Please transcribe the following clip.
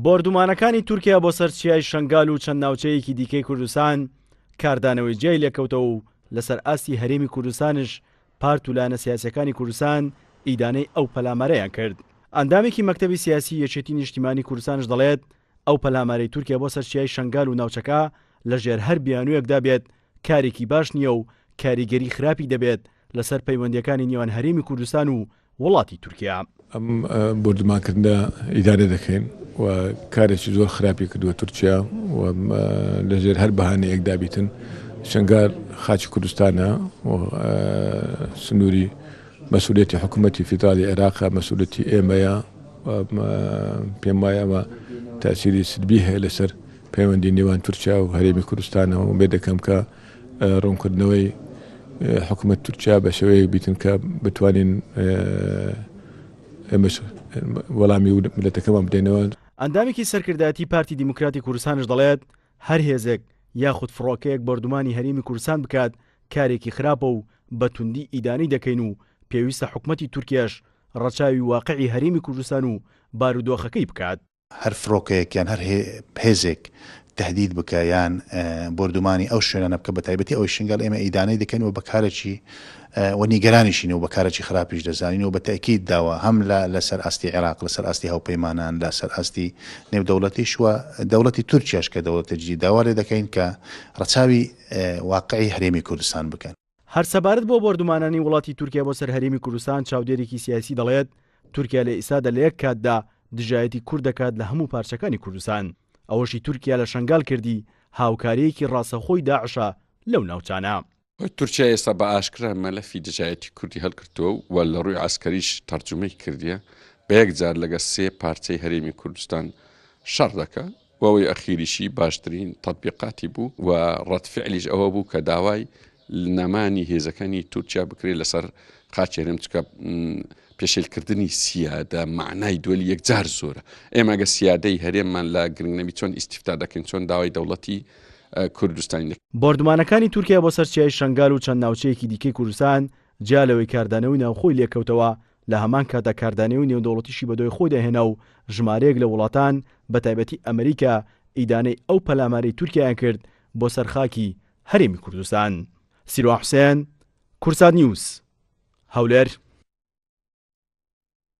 بۆردومانەکانی تورکیا بۆ سەر چیای شەنگال و چەند ناوچەیەکی دیکەی کوردستان کاردانەوەی جیای لێکەوتەوە و لەسەر ئاستی هەرێمی کوردستانش پارت و لایەنە سیاسیەکانی کوردستان ئیدانەی ئەو پەلامارەیان کرد. ئەندامێکی مەکتەبی سیاسی یەکێتی نیشتیمانی کوردستانش دەڵێت، ئەو پەلامارەی تورکیا بۆ سەر چیای شەنگال و ناوچەکە لەژێر هەر بیانوویەکدا بێت کارێکی باش نییە و کاریگەری خراپی دەبێت لەسەر پەیوەندییەکانی نێوان هەرێمی کوردستان و وڵاتی تورکیا. ئەم بۆردومانکردنە ئیدانە دەکەین و کارێکی زۆر خراپی کردووە تورکیا و لەژێر هەر بەهانەیەکدا بیتن شنگال خاکی کوردستانە و سنووری مەسئولیەتی حکوومەتی فیدراڵی عێراقە مەسئولیەتی ئێمەیە پێم وایە ئەمە تاسیری سلبی هەیە لەسەر پەیوەندی نێوان تورکیا و هەرێمی کوردستانەوە بێ دەکەم کە ڕوونکردنەوەی حکوومەت تورکیا بە شێوەیەک بیتن کە بتوانین ئێمەش وەڵامی ملەتەکەمان بدەینەوە. ئەندامێکی سەرکردایەتی پارتی دیموکراتی کوردستانش دەڵێت، هەر هێزێک یاخود فڕۆکەیەک بۆردومانی هەرێمی کوردستان بکات کارێکی خراپە و بە توندی ئیدانەی دەکەین و پێویستە حکومەتی تورکیاش ڕەچاوی واقعی هەرێمی کوردستان و بارودۆخەکەی بکات. هەر فڕۆکەیەک یان هەر هێزێک تهدید بکە یان بۆردومانی ئەو شوێنانە بکە بە تایبەتی ئەوەی شنگال ئێمە ئیدانەی دەکەین و بە کارێکی و نیگەرانیشین و بە کارێکی خراپیش دەزانین و بە تەئکید داوا هەم لە لەسەر ئاستی عێراق لەسەر ئاستی هاوپەیمانان لەسەر ئاستی نێودەوڵەتیش و دەوڵەتی تورکیاش کە دەوڵەتێکی داوا لێ دەکەین کە ڕەچاوی واقعی هەرێمی کوردستان بکەن. هەر سەبارەت بۆ بۆردومانانی وڵاتی تورکیا بۆ سەر هەرێمی کوردستان چاودێرێکی سیاسی دەڵێت، تورکیا لە ئیستادا لە یەک کاتدا دژایەتی کورد دەکات لە هەموو پارچەکانی کوردستان، ئەوەشی تورکیا لە شەنگال کردی هاوکارییەکی ڕاستەوخۆی داعشە لەو ناوچانە. تورکیا ئێستا بە ئاشکرا مەلەفی دژایەتی کوردی هەڵگرتووە و لە ڕووی عەسکەریش تەرجومەی کردیە، بە یەک جار لەگەڵ سێ پارچەی هەرێمی کوردستان شەڕ دەکا و ئەوەی ئەخیریشی باشترین تەتبیقاتی بوو و ڕەد فعلیش ئەوە بوو کە داوای نەمانی هێزەکانی تورکیا بکرێت لەسەر خاکی هەرێم چکە پێشێلکردنی سیادە معنای دولی یەکجار زۆرە ئێمە گە سیادەی هەرێممان لا گرنگ نەبی چۆن ئیسیفتا دەکەین چۆن داوای دەوڵەتی کوردستانی دەکەین. بۆردومانەکانی تورکیا بۆ سەر چیای شەنگال و چەند ناوچەیەکی دیکەی کوردستان جیا لەوەی کاردانەوەی ناوخۆی لێکەوتەوە، لە هەمان کاتدا کاردانەوەی نێودەوڵەتیشی بەدوای خۆیدا هێنا و ژمارەیەک لە وڵاتان بەتایبەتی ئەمریکا ئیدانەی ئەو پەلامارەی تورکیایان کرد بۆ سەر خاکی هەرێمی کوردستان. سیروان حوسێن، کوردسات نیوز، هەولێر.